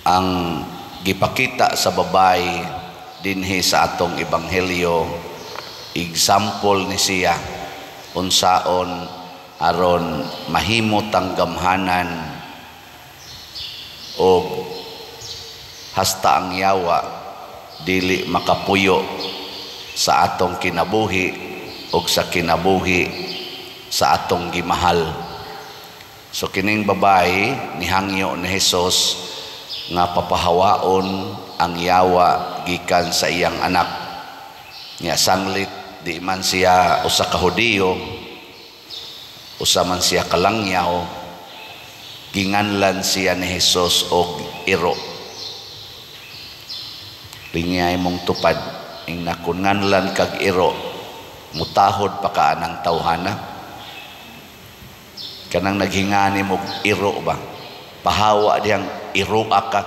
Ang gipakita sa babae dinhi sa atong ebanghelyo, example ni siya unsaon aron mahimo tang gamhanan og hasta ang yawa dili makapuyo sa atong kinabuhi og sa kinabuhi sa atong gimahal. So kining babae nihangyo ni Hesus nga papahawaon ang yawa gikan sa iyang anak. Nya sanglit di man siya usa ka Hudiyo, usa man siya kalangyaw, ginganlan siya ni Hesus og iro. Lingay mong tupad ing nakun nganlan kag iro, mutahod pa ka anang tawhana? Kanang naghingani mo iro ba, pahawa diyang iro ka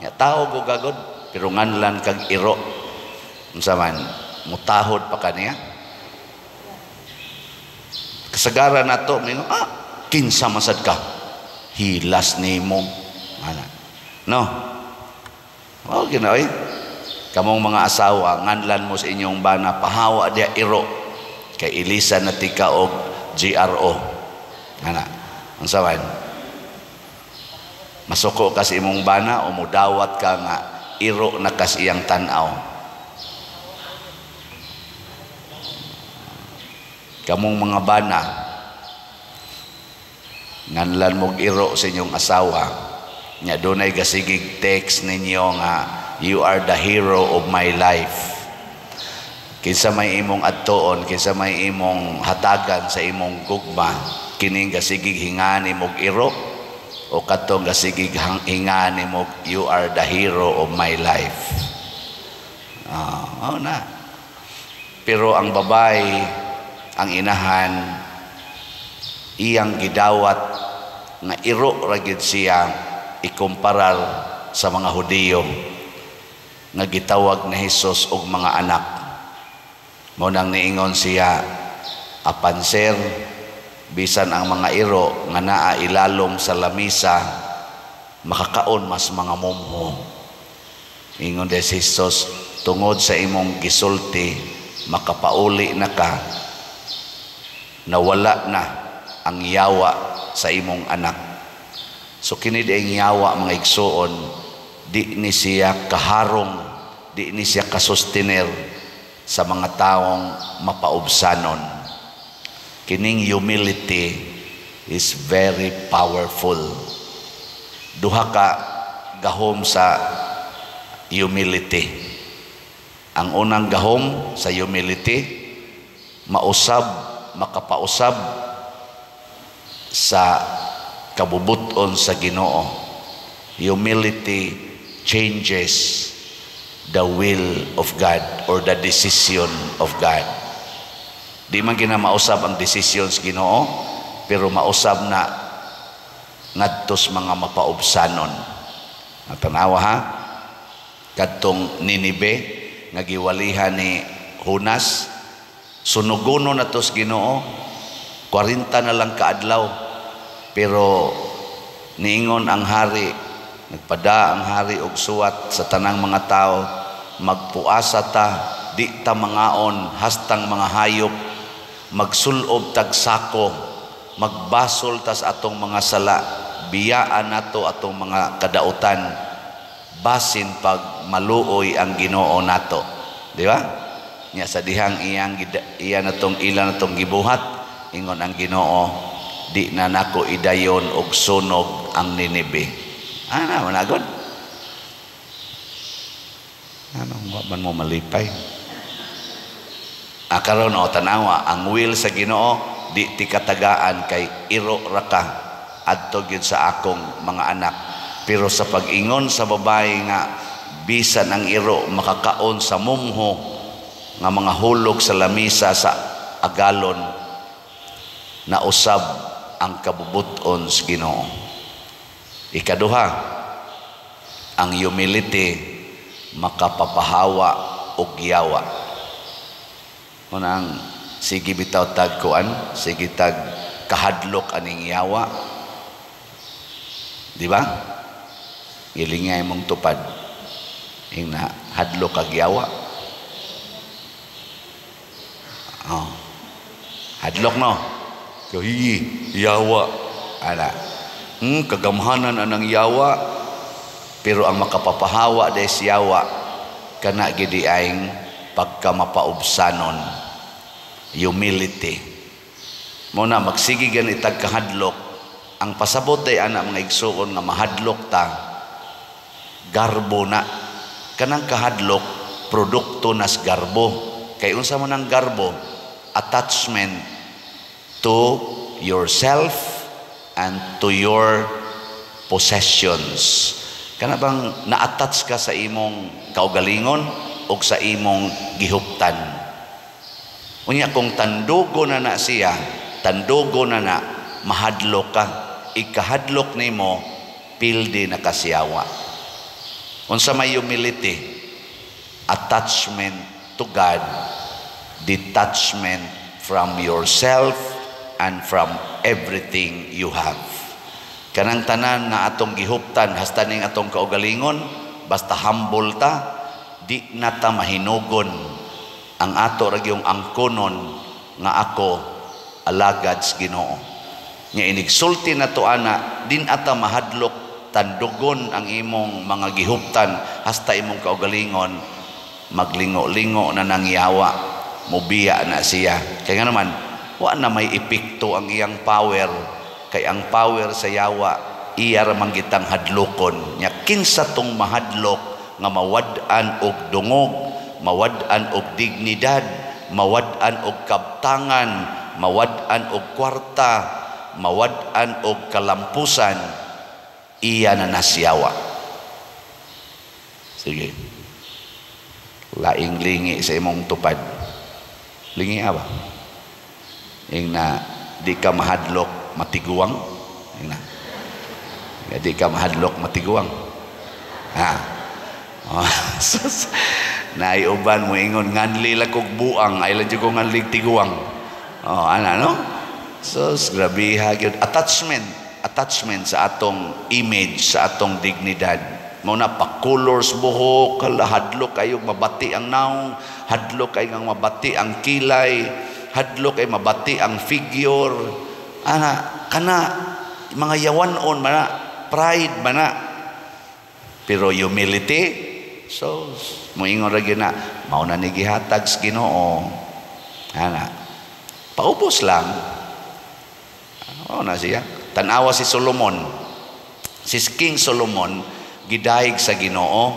nya tao go gagod, pero nganlan kag iro, unsa man, mutahod pa kaniya? Kasagaran nato mingon, "Ah, kinsa masad ka, hilas nimo ana." No, oh, ginoy kamong mga asawa, nganlan mo sa inyong bana, "Pahawa diya iro," kay ilisa na tika og GRO ana, unsa man, masuko ka sa imong bana o mudawat ka nga iro na kas iyang tan-aw? Kamong mga bana, nganlan mog iro sa inyong asawa nya dunay gasigig text ninyo nga, "You are the hero of my life," kinsa may imong adtuon, kinsa may imong hatagan sa imong gugma? Kining gasigig hingani mog iro o katong gasigig hingani mo, "You are the hero of my life"? Oh na. Pero ang babae, ang inahan, iyang gidawat nga iro ra gyud siya ikumparar sa mga Hudiyo nga gitawag ni Hesus og mga anak. Mao nang niingon siya, "Apan sir, bisan ang mga iro nga naa ilalom sa lamisa makakaon mas mga mumho." Ingon si Jesus, "Tungod sa imong gisulti, makapauli na ka, nawala na ang yawa sa imong anak." So kini ang yawa, mga igsuon, di ni siya kaharong, di ni siya kasustener sa mga taong mapaubsanon. Kining humility is very powerful. Duha ka gahom sa humility. Ang unang gahom sa humility, mausab, makapausab sa kabubuton sa Ginoo. Humility changes the will of God or the decision of God. Di man gina mausab ang decisions Ginoo, pero mausab na ngadtos mga mapaubsanon. Natanawa ha? Kadtong Ninibe nga giwalihan ni Jonas, sunugono na tos Ginoo, 40 na lang kaadlaw. Pero niingon ang hari, nagpada ang hari og suwat sa tanang mga tao, "Magpuasa ta, di ta mangaon hastang mga hayop, magsulob tag sako, magbasol tas atong mga sala, biyaan nato atong mga kadautan, basin pag maluoy ang Ginoo nato." Di ba? Nya sa dihang iyang iya natong ila natong gibuhat, ingon ang Ginoo, "Di na nako idayon og sunog ang Ninibe." Ana managod. Ano wa man mo malipay? Karon o tanawa ang will sa Ginoo, di ti katagaan kay iro ra ka adto gyud sa akong mga anak. Pero sa pag-ingon sa babae nga bisan ang iro makakaon sa mumho nga mga hulog sa lamisa sa agalon, nausab ang kabubuton sa Ginoo. Ikaduha, ang humility makapapahawa og yawa. Unang sige bitaw tag kuan, sige tag kahadlok aning yawa. Di ba? Gilingay mong tupad. Ingna hadlok kag yawa. Oh. Hadlok no. Kahi yawa ana. Kagamhanan anang yawa, pero ang makapapahawa des yawa kana gidi aing pagkamapaubsanon, humility. Mo na magsige gani tag kahadlok. Ang pasabot day ana, mga igsuon, nga mahadlok ta, garbo na. Kanang kahadlok produkto nas garbo, kay unsa man ang garbo? Attachment to yourself and to your possessions. Kana bang na-attach ka sa imong kaugalingon o sa imong gihuptan. Unya kung tandugo na na siya, tandugo na na, mahadlok ka. Ikahadlok nimo, pildi na kasiyawa. Unsa may humility? Attachment to God, detachment from yourself and from everything you have. Kanang tanan nga atong gihuptan hasta ning atong kaugalingon, basta humble ta, di na ta mahinugon. Ang ato ra gyung angkonon nga ako alagad sa Ginoo. Nya inigsulti na to ana, din ata mahadlok. Tandugon ang imong mga gihuptan hasta imong kaugalingon, maglingo-lingo na nang yawa, mubiya na siya. Kaya nga naman, wa na may epekto ang iyang power, kay ang power sa yawa iya ra man gitang hadlokon. Nya kinsa tong mahadlok nga mawad-an og dungog, mawad-an og dignidad, mawad-an og kabtangan, mawad-an og kwarta, mawad-an og kalampusan, iya na nasyawa. Sige, laing lingi sa imong tupad. Lingi ba ing na di ka mahadlok matiguang? Ing na di ka mahadlok matiguang, ha? Oh, naiuban mo ingon, "Nganli lang kog buang, ay lang ko nganli tiguang." Oh, ana no. So grabe ha gyud attachment, attachment sa atong image, sa atong dignidad. Mo na pa-colors buhok, hala, hadlok kayo mabati ang naong, hadlok kay nga mabati ang kilay, hadlok kay mabati ang figure ana. Kana mga yawanon mana, pride mana. Pero humility, so moingon ra gyud na mao na ni gihatag sa Ginoo ana, paubos lang. Mao na siya. Tan-awa si Solomon. Si King Solomon gidayeg sa Ginoo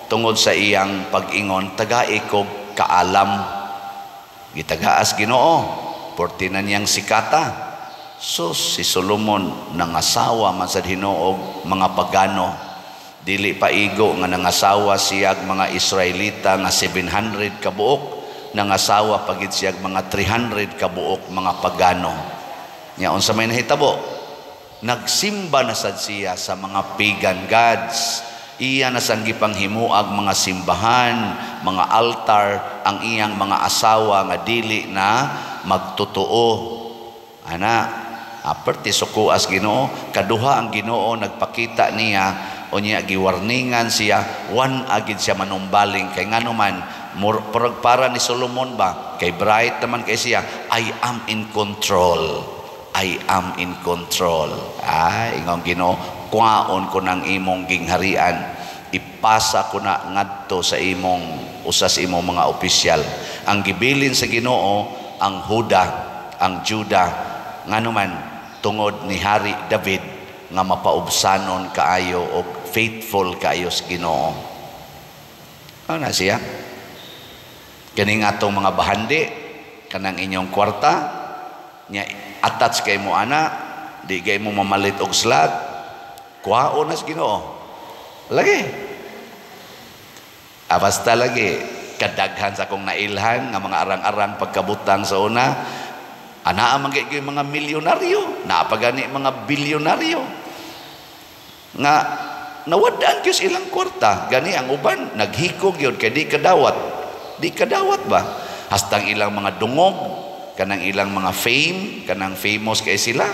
tungod sa iyang pag-ingon, "Tagai kog kaalam." Gitagaas Ginoo, porti na niyang sikata. So si Solomon nangasawa man sa hinuog mga pagano. Dili pa igo nga nangasawa siyag mga Israelita nga 700 kabuok, nangasawa pagid siyag mga 300 kabuok mga pagano. Nya unsa may nahitabo? Nagsimba na sad siya sa mga pagan gods. Iya na sang gipanghimuag mga simbahan, mga altar, ang iyang mga asawa nga dili na magtotoo. Ana, aperti sukuas Ginoo. Kaduha ang Ginoo nagpakita niya, unya giwarningan siya, wan agid siya manumbaling, kay ngano man para ni Solomon ba, kay bright naman kay siya, "I am in control. I am in control." Ay, ingon Ginoo, "Kwaon ko ng imong gingharian, ipasa ko na ngadto sa imong usas imong mga opisyal." Ang gibilin sa Ginoo ang Huda, ang Juda, ngano man tungod ni Hari David nga mapaubsanon kaayo og faithful kaayo sa Ginoo. Ano na siya? Kaning atong mga bahandi, kanang inyong kwarta nya attach kay mo ana, di kay mo mamalit og slot, kuhaon na sa Ginoo lagi. Ah, basta lagi kadaghan sa akong nailhan nga mga arang-arang pagkabutang sa una ana, man kay mga milyonaryo, naa pa gani mga bilyonaryo nga nawadaan gyud ilang kwarta. Gani ang uban naghikog gyud kay di kadawat, di kadawat ba, hastang ilang mga dungog, kanang ilang mga fame, kanang famous kay sila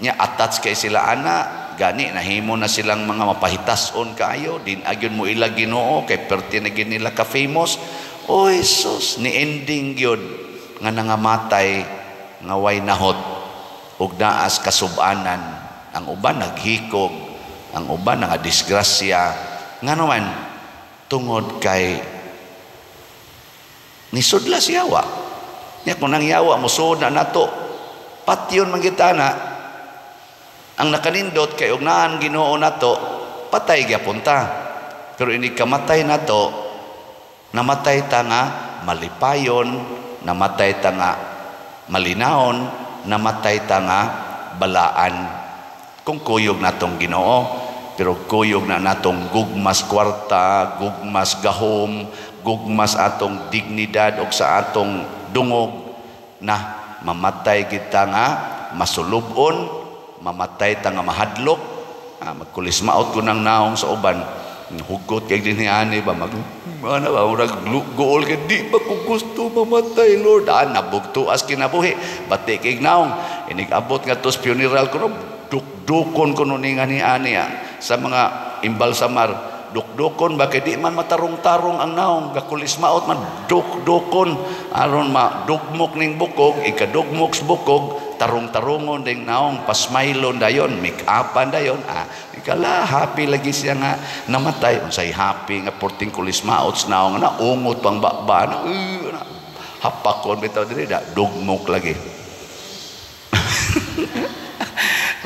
nya, attach kay sila ana. Gani nahimo na silang mga mapahitason kaayo, din agyon mo ila Ginoo kay perti na gid nila ka famous. Oy sus, ni ending gyud nga nangamatay nga way nahot ug naas kasubanan. Ang uban naghikog, ang uban nga disgrasya. Ngano man? Tungod kay nisudla siya wa. Nya kung nang yawa mosuod na nato, patyon man kita na. Ang nakanindot kay og naan Ginoo nato, patay gyapon ta. Pero ini kamatay nato, namatay ta nga malipayon, namatay ta nga malinaon, namatay ta nga balaan. Kung kuyog natong Ginoo, pero kuyog na natong gugmas kwarta, gugmas gahom, gugmas atong dignidad og sa atong dungog, na mamatay kita nga masulubon, mamatay ta nga mahadlok. Magkulismaot ko ng naong sa uban, hugot kay dinhi ani ba, mag ana ba, murag guol kay di ba ko gusto mamatay, Lord. Nabugtuas kinabuhi, bati kay naong inig abot nga tos funeral kuno, dukdukon kuno ni nga ni ani sa mga imbalsamar, dukdukon ba kay di man matarong-tarong ang naong, gakulismaot man, dukdukon aron madugmok ning bukog, ikadugmok sa bukog, tarong-tarongon ding naong, pasmailon dayon, make-upan dayon. Ikala happy lagi siya nga namatay. Unsay happy nga porting kulismaot sa naong na ungot pang baba na, na hapakon bitaw diri da dugmok lagi.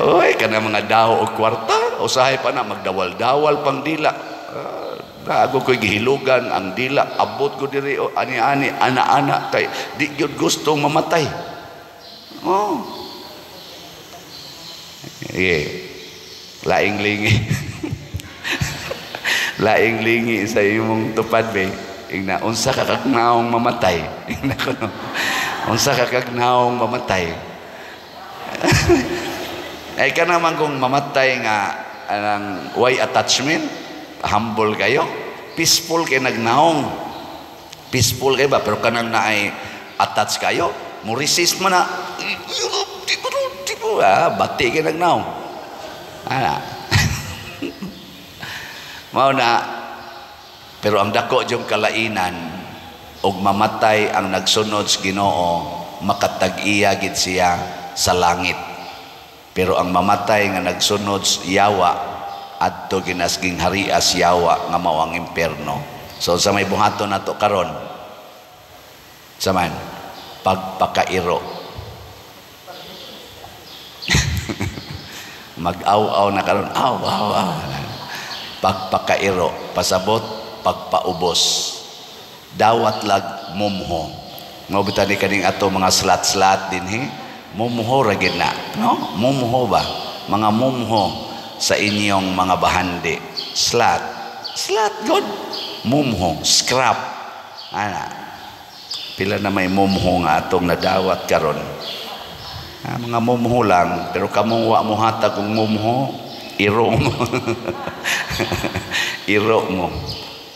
Oy, kana mga daw og kwarta, usahay pa na magdawal-dawal pang dila. Ako ko'y gihilugan ang dila, abot ko diri o ani-ani, ana-ana kay di gyud gustong mamatay. Oh. Yeah. Laing lingi. Laing lingi sa imong tupad be. Ingna unsa ka kagnaong mamatay. Ingna kuno. Unsa ka kagnaong mamatay. Ay ka naman kung mamatay nga anang way attachment, humble kayo, peaceful kay nagnaong. Peaceful kay ba, pero kanang naay attach kayo, mo resist man na. Bati kay nagnaong. Ana. Mao na, pero ang dako jung kalainan og mamatay ang nagsunod sa Ginoo, makatag-iya gid siya sa langit. Pero ang mamatay nga nagsunod sa yawa, adto ginasging harias yawa nga mao ang impierno. So sa may buhaton nato karon, saman pagpakairo. Mag-aw-aw na karon, aw aw aw. Pagpakairo, pasabot pagpaubos. Dawat lag mumho. Mao bitan ni kaning ato mga slat-slat dinhi, mumho ra gid na, no? Mumho ba? Mga mumho sa inyong mga bahandi. Slat, slat god. Mumho, scrap. Ana. Pila na may mumho nga atong nadawat karon. Mga mumho lang, pero kamong wa mo hatag og mumho, iro mo. Iro mo.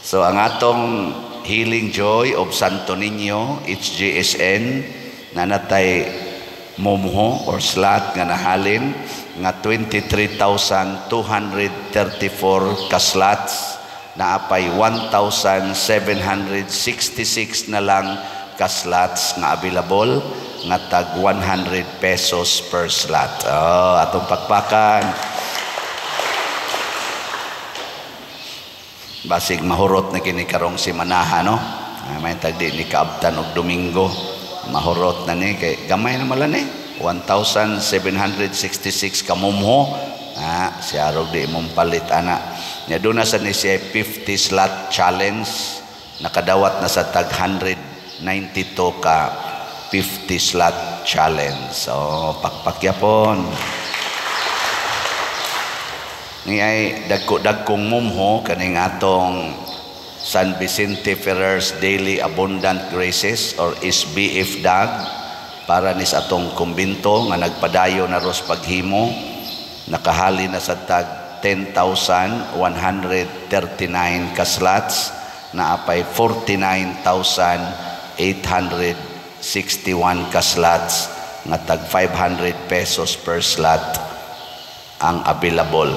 So ang atong Healing Joy of Santo Niño, HJSN, nanatay mumho or slat nga nahalin nga 23,234 ka slots, naapay 1,766 na lang ka slots nga available nga tag 100 pesos per slot. Oh, atong pakpakan. Basig mahurot na kini karong si Manaha, no? May tag di ni kaabtan og Domingo. Mahurot na ni kay gamay na mala ni 1,766 ka mumho. Siya rog di imong palit ana. Nya doon na sa ni siya 50 slot challenge, nakadawat na sa tag 192 ka 50 slot challenge. So pakpakyapon. Ni ay dagko-dagkong mumho kaning atong San Vicente Ferrer's Daily Abundant Graces or SBF DAG para ni sa atong kumbinto nga nagpadayo na ros paghimo, nakahali na sa tag 10,139 ka slots, naapay 49,861 ka slots nga tag 500 pesos per slot. ang available.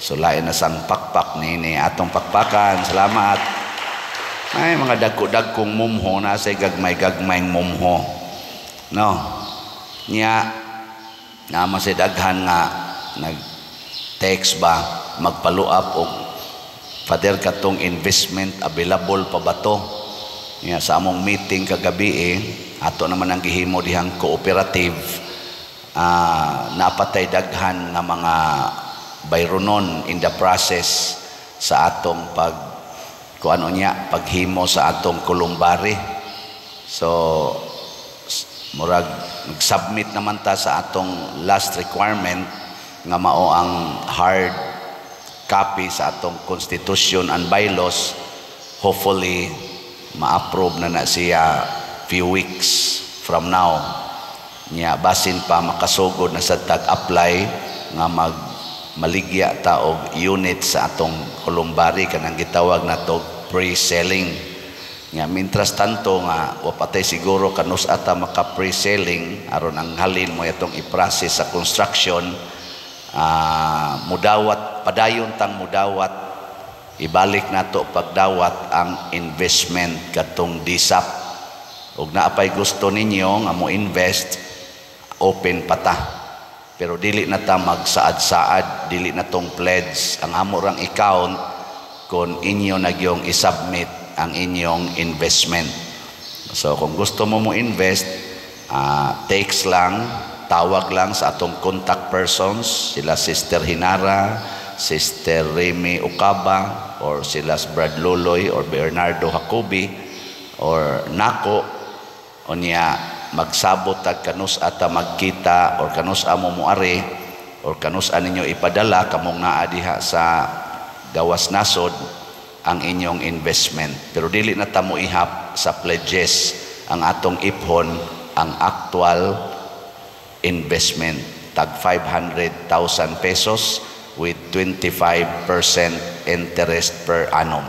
So lain na sang pakpak nini atong pakpakan. Salamat. Ay, mga dagko-dagkong mumho na sa gagmay-gagmayng mumho. No. Nya naman si daghan nga nag text ba, magfollow up og, "Father, katong investment, available pa ba to?" Nya sa among meeting kagabi eh, ato naman ang gihimo dihang cooperative, napatay daghan nga mga bayronon in the process sa atong pag kuano niya, paghimo sa atong columbary. So murag nag-submit naman ta sa atong last requirement nga mao ang hard copy sa atong constitution and bylaws. Hopefully ma-approve na na siya few weeks from now. Nya basin pa makasugod na sa tag-apply nga mag maligya ta og unit sa atong columbary, kanang gitawag nato pre-selling. Nga mintras tanto nga wa patay siguro kanus ata maka pre-selling aron ang halin mo atong i-process sa construction, mudawat padayon tang mudawat, ibalik nato pagdawat ang investment katong DSAP. Ug naapay gusto ninyo nga mo invest, open pa ta, pero dili na ta magsaad-saad, dili na tong pledge. Ang amo rang account kung inyo nagyong isubmit ang inyong investment. So kung gusto mo mo invest, text lang, tawag lang sa atong contact persons, sila Sister Hinara, Sister Remy Okaba, or sila Brad Loloy or Bernardo Jacobi or nako. Unya magsabot tag kanus ata magkita or kanus amo moari or kanus ninyo ipadala kamong naa diha sa gawas nasod ang inyong investment. Pero dili na ta mo ihap sa pledges. Ang atong iphon ang actual investment, tag 500,000 pesos with 25% interest per annum,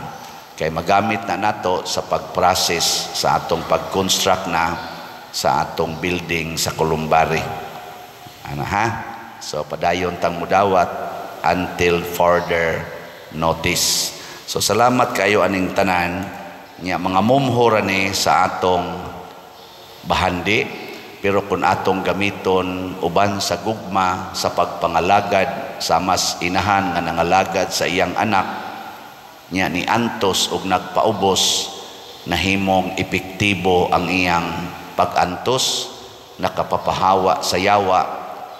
kay magamit na nato sa pag-process sa atong pag-construct na sa atong building sa columbary. Ano ha? So padayon tang mudawat until further notice. So salamat kayo aning tanan nya mga mumho ra ni sa atong bahandi, pero kung atong gamiton uban sa gugma sa pagpangalagad sa mas inahan nga nangalagad sa iyang anak nya ni antos og nagpaubos, nahimong epektibo ang iyang pag-antos, nakapapahawa sa yawa,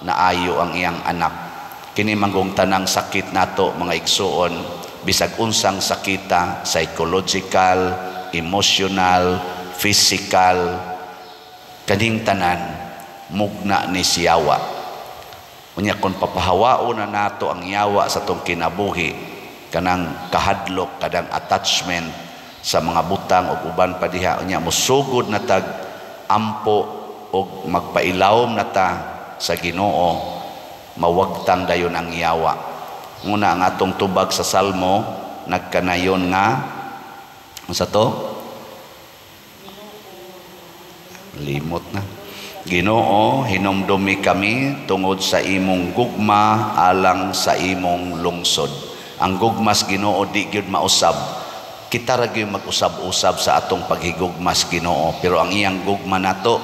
naayo ang iyang anak. Kini manggong tanang sakit nato, mga igsuon, bisag unsang sakita, psychological, emotional, physical, kaning tanan mugna ni siyawa. Unya kung papahawaon na nato ang yawa sa tong kinabuhi, kanang kahadlok, kadang attachment sa mga butang ug uban pa diha, unya musugod na tag ampo og magpailawom na ta sa Ginoo, mawagtang dayon ang yawa. Nguna ang atong tubag sa Salmo nagkanayon nga unsa to? Limot na. "Ginoo, hinumdumi kami tungod sa imong gugma alang sa imong lungsod." Ang gugmas Ginoo di gyud mausab. Kita ra gyud mag-usab-usab sa atong paghigugmas Ginoo, pero ang iyang gugma nato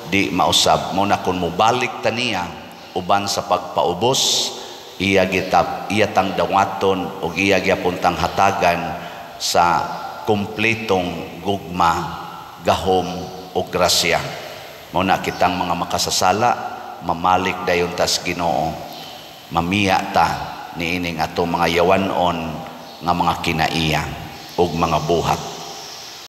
di mausab. Mo na kung mobalik ta niya uban sa pagpaubos, iya gitap, iya tang dawaton ug iya gyapon tang hatagan sa kumpletong gugma, gahom ug grasya. Mao na kitang mga makasasala, mamalik dayon tas Ginoo. Mamiya ta niining atong mga yawanon nga mga kinaiya ug mga buhat.